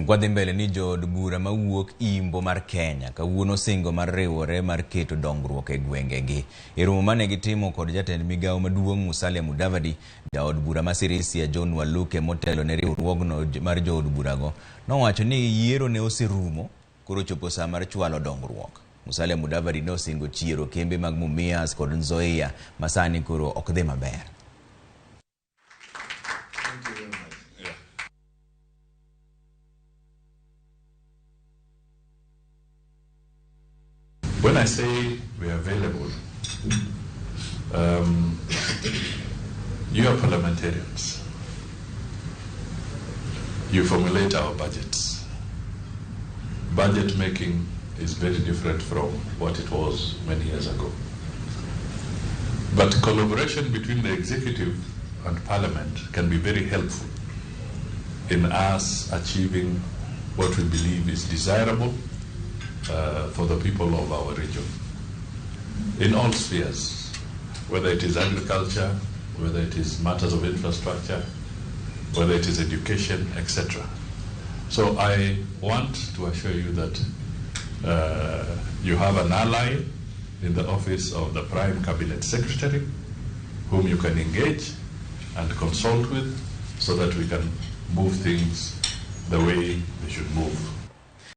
Kwadhi mbele ni jood bura mawuok Imbo mar Kenya kawuono singo mar riwore mar keto dongruok e gwengegi. E romo mane gitimo kod jatend migawo maduong' Musalia Mudavadi, jaod bura ma Sirisia John Waluke motelo ne riwruogno mar jood burago nowacho ni yiero ne oserumo koro chopo saa mar chwalo dongruok. Musalia Mudavadi ne osingo chiero kembe mag Mumias kod Nzoia ma sani koro ok dhi maber. Thank you very much. Yeah. When I say we are available, you are parliamentarians. You formulate our budgets. Budget making is very different from what it was many years ago. But collaboration between the executive and parliament can be very helpful in us achieving what we believe is desirable for the people of our region. In all spheres, whether it is agriculture, whether it is matters of infrastructure, whether it is education, etc. So I want to assure you that you have an ally in the office of the Prime Cabinet Secretary, whom you can engage and consult with so that we can move things the way they should move.